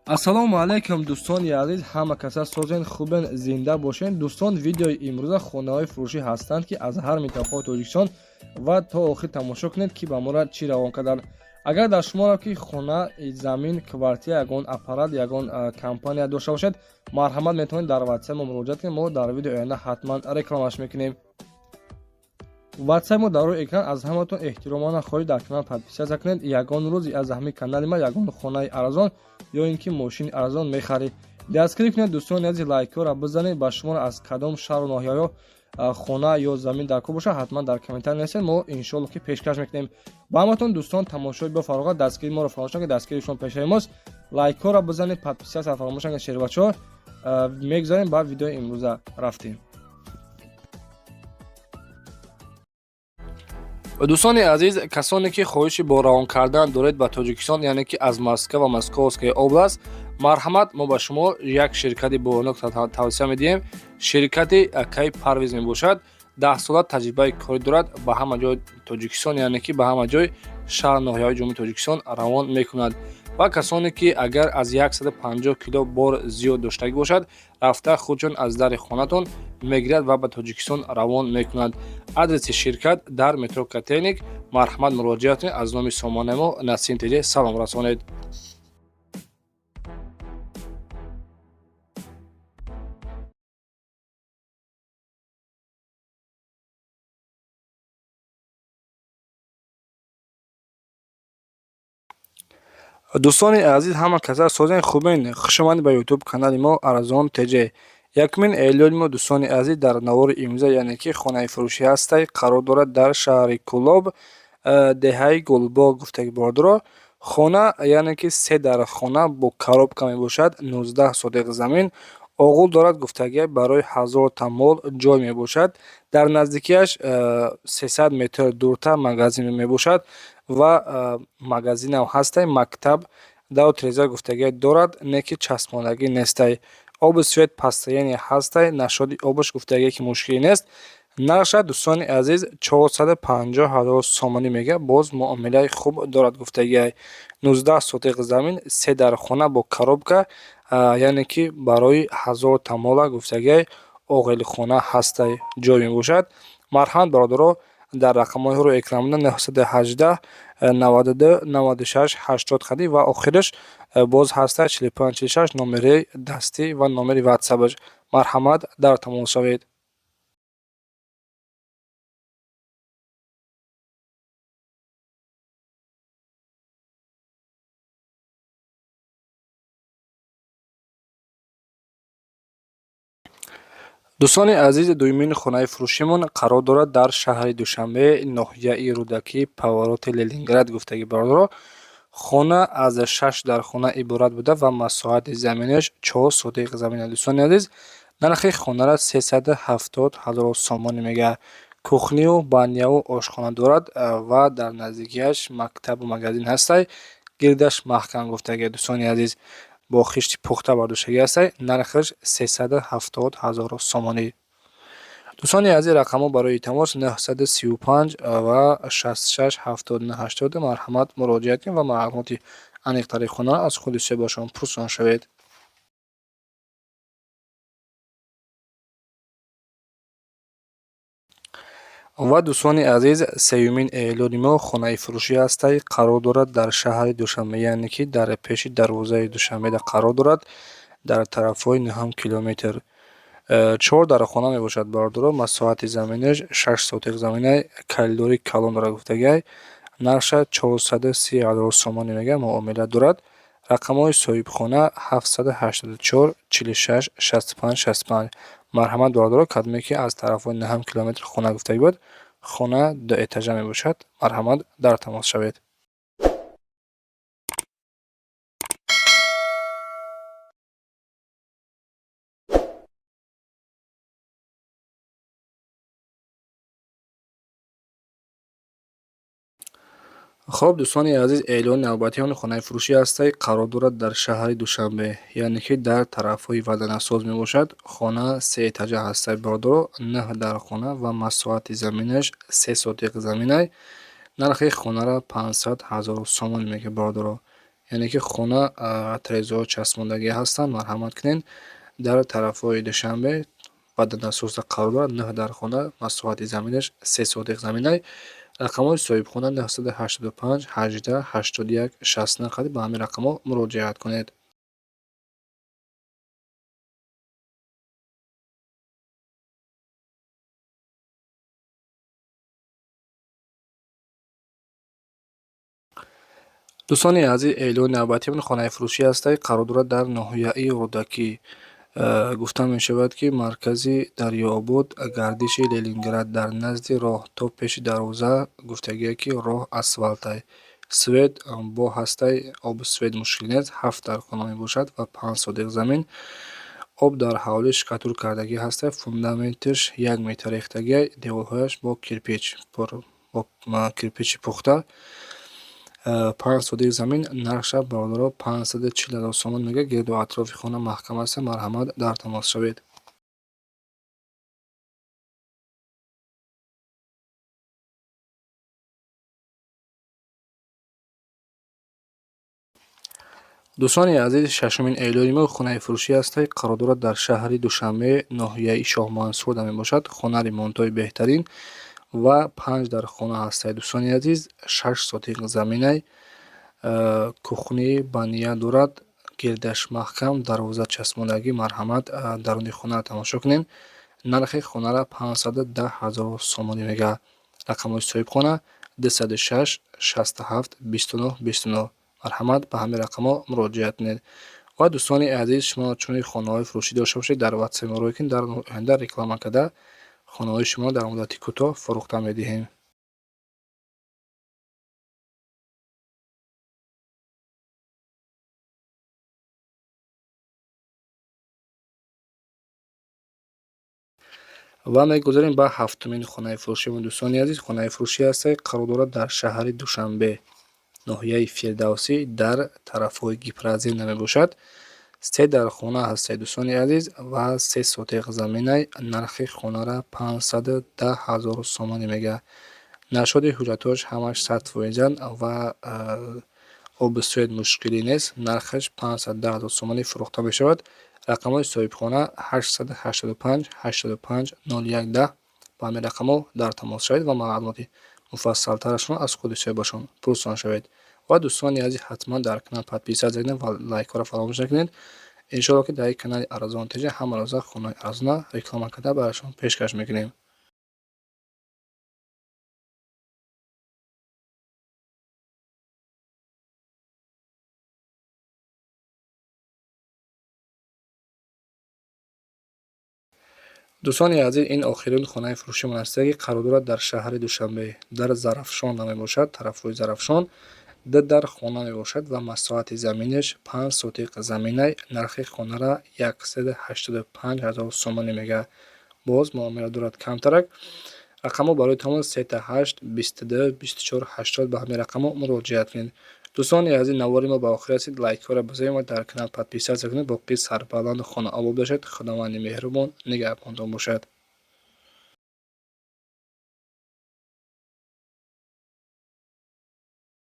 Ассалому алайкум, дӯстони азиз, ҳама каса созен, хубен, зинда бошен. Дӯстон, видеои имрӯза хонаҳои фурӯшӣ ҳастанд, ки аз ҳар минтақаи Тоҷикистон, ва то охир тамошо кунед, ки ба мора чӣ равон карданд. Агар дар шуморо ки хона, замин, квартира, ягон аппарат, ягон компания дошта бошед, марҳамат, метавонед дар ватсап мо муроҷиат кунед. Мо дар видеои оянда ҳатман рекламаш мекунем. Ватсап мо дар рӯи экран. Аз ҳаматон эҳтиромона хоҳиш, дар канал подписаться кунед. Ягон рӯз аз ҳамин канали ма ягон хонаи арзон ё ин ки мошини арзон мехаред. Дастгирӣ кунед, дӯстони азиз, лайкҳоро бизанед. Ба шуморо аз кадом шаҳру ноҳияҳо хона ё замин дар кор бошад, ҳатман дар комментар нависед, мо иншоалло ки пешкаш мекунем ба ҳаматон. Дӯстон, тамошои бо фароғат, дастгирии моро фаромӯш накунед, дастгирии шумо пешаи мост. Лайкҳоро бизанед, подписаться фаромӯш накунед. Шербачаҳо, мегузарем ба видеои имрӯза, рафтем. Дӯстони азиз, касоне ки хоҳиши бо равон кардан доред ба Тоҷикистон, яъне ки аз Москва ва Московская область, марҳамат, мо ба шумо як ширкати бонок тавсия медиҳем. Ширкати акаи Парвиз мебошад. 10 сола таҷрибаи корӣ дорад. Ба ҳама ҷои Тоҷикистон, яъне ки ба ҳама ҷои шаҳр, ноҳияҳои Ҷумҳурии Тоҷикистон равон мекунад. Ва касоне ки агар аз 150 кило бор зиёд доштагӣ бошад, рафта худшон аз дари хонатон мегирад ва ба Тоҷикистон равон мекунад. Адреси ширкат дар метро Котельники. Марҳамат, муроҷиат кунед. Аз номи сомонаи мо Насим ТЖ салом расонед. Дӯстони азиз, ҳама каса созен, хубен, хушомадед ба Ютуб канали мо Арзон ТЖ. Якумин эълони мо, дӯстони азиз, дар навори имрӯза, яъне ки хонаи фурӯшӣ ҳастай, қарор дорад дар шаҳри Кӯлоб, деҳаи Гулбоғ гуфтаги. Бордоро, хона, яъне ки се дар хона бо коробка мебошад, 19 сотих замин, оғул дорад гуфтагия, барои 1000-та мол ҷой мебошад. Дар наздикиаш 300 метр дуртар магазин мебошад ва магазинам ҳастай, мактаб, дару тиреза гуфтагия дорад, не ки часпондагӣ нестай. Обу свет постоянно ҳастай, нашоди обаш гуфтагия ки мушкиле нест. Нархша, дӯстони азиз, 450 ҳазор сомонӣ мега, боз муомилаи хуб дорад гуфтагиай. 19 сотих замин, се дар хона бо коробка, яъне ки барои 1000-та мола гуфтагиай оғилхона ҳастай, ҷой мебошад. Марҳамат, бародаро, дар рақамҳои рӯи экран буда: 918 92 96 80 хадӣ ва охираш боз ҳастай 45 46, номери дастӣ ва номери ватсапаш. Марҳамат, дар тамос шавед. Дӯстони азиз, дуюмин хонаи фурӯшимон қарор дорад дар шаҳри Душанбе, ноҳияи Рӯдакӣ, повороти Ленинград гуфтагӣ. Бародаро, хона аз шаш дар хона иборат буда ва масоҳати заминаш 4 сотих замин. Дӯстони азиз, нархи хонаро 370 ҳазор сомонӣ мега. Кухню, баняву ошхона дорад ва дар наздикиаш мактабу магазин ҳастай. Гирдаш маҳкам гуфтагӣ, дӯстони азиз, бо хишти пухта бардоштагӣ ҳастай. Нархаш 370 ҳазор сомонӣ. Дӯстони азиз, рақамҳо барои тамос 935 ва 66 79 80. Марҳамат, муроҷиат кунед ва маълумоти аниқтари хонаро аз худи соҳибашон пурсон шавед. Ва, дӯстони азиз, сеюмин эълони мо хонаи фурӯшӣ ҳастай, қарор дорад дар шаҳри Душанбе, яъне ки дар пеши дарвозаи Душанбеда қарор дорад, дар тарафҳои нӯҳум километр. Чор дар хона мебошад, бародаро. Масоҳати заминаш 6 сотих заминай, коридори калон дорад гуфтагиай. Нархша 430 ҳазор сомонӣ мега, муомила дорад. Рақамҳои соҳибхона 784 46 65 65. Марҳамат, бародаро, кадоме ки аз тарафҳои нӯҳум километр хона гуфтагӣ буд, хона дуэтажа мебошад, марҳамат, дар тамос шавед. Хоб, дӯстони азиз, эълони навбатии он хонаи фурӯшӣ ҳастай, қарор дорад дар шаҳри Душанбе, яъне ки дар тарафҳои Ваданасоз мебошад. Хона сеэтажа ҳастай, бародаро, нӯҳ дар хона ва масоҳати заминаш 3 сотих заминай. Нархи хонаро 500 ҳазор сомонӣ мега, бародаро. Яъне ки хона трезоҳо часпондагӣ ҳастанд. Марҳамат кунед, дар тарафҳои Душанбе ба насоса қарор дорад. Нӯҳ дар хона, масоҳати заминаш 3 сотих заминай. Рақамҳои соҳибхона 985 18 81 69 қади, ба ҳамин рақамҳо муроҷиат кунед. Дӯстони азиз, эълони навбатиамон хонаи фурӯшӣ ҳастад, қарор дорад дар ноҳияи Рӯдакӣ. Гуфта мешавад, ки маркази Дарёобод, гардиши Ленинград, дар назди роҳ то пеши дарвоза гуфтагие, ки роҳ асфалтай. Свет бо ҳастай, обу свет мушкил нест. Ҳафт дар хона мебошад ва 5 сотих замин. Об дар ҳавлӣ штукатур кардагӣ ҳастай, фундаменташ 1 метр рехтагиай, деворҳояш бо кирпич, бо кирпичи пухта. 5 сотих замин, нархша, бародаро, 540 000 сомон мегӯяд. Гирду атрофи хона маҳкам аст. Марҳамат, дар тамос шавед. Дӯстони азиз, шашумин эълони мо хонаи фурӯшӣ ҳастад, қарор дорад дар шаҳри Душанбе, ноҳияи Шоҳмансурда мебошад. Хона ремонтҳои беҳтарин ва панҷ дар хона ҳастад. Дӯстони азиз, 6 сотих заминай, кухни баня дорад, гирдаш маҳкам, дарвоза часпондагӣ. Марҳамат, даруни хонаро тамошо кунед. Нархи хонаро 510 000 сомонӣ мегӯяд. Рақамҳои соҳибхона 206 67 29 29. Марҳамат, ба ҳамин рақамҳо муроҷиат кунед. Ва дӯстони азиз, шумо чунин хонаҳои фурӯшӣ дошта бошед, дар ватсап мо рӯй кунед, дар оянда реклама карда, хонаҳои шумо дар муддати кӯтоҳ фурӯхта медиҳем. Ва мегузарем ба ҳафтумин хонаи фурӯшӣ. Дӯстони азиз, хонаи фурӯшӣ ҳастад, қарор дорад дар шаҳри Душанбе, ноҳияи Фирдавсӣ, дар тарафҳои Гипрозем мебошад. Се дар хона ҳастед, дӯстони азиз, ва 3 сотих заминай. Нархи хонаро 510 000 сомонӣ мегӯяд. Нашоди ҳуҷҷатҳояш ҳамаш 100%-анд ва обу свет мушкилӣ нест. Нархаш 510 000 сомонӣ фурӯхта мешавад. Рақамҳои соҳибхона 885 85 01 10. Ба ҳамин рақамҳо дар тамос шавед ва маълумоти муфассалтарашро аз худи соҳибашон пурсон шавед. Ва дӯстони азиз, ҳатман дар канал подписаться кунед ва лайкҳоро фаромӯш накунед. Иншоалло, ки дар канали Арзон ТЖ ҳама рӯза хонаи арзона реклама карда, барашон пешкаш мекунем. Дӯстони азиз, ин охирин хонаи фурӯшимон аст, ки қарор дорад дар шаҳри Душанбе, дар Зарафшон мебошад. Тарафҳои Зарафшон ду дар хона мебошад ва масоҳати заминаш 5 сотиқ заминай. Нархи хонаро 185 000 сомонӣ мегӯяд, боз муомила дорад камтарак. Рақамҳо барои тамос 888 22 24 80. Ба ҳамин рақамҳо муроҷиат кунед. Дӯстони азиз, навори мо ба охир расид. Лайкҳоро бизанед ва дар канал подписаться кунед. Боқӣ сарбаланду хонаобод бошед. Худованди меҳрубон нигаҳбонтон бошад.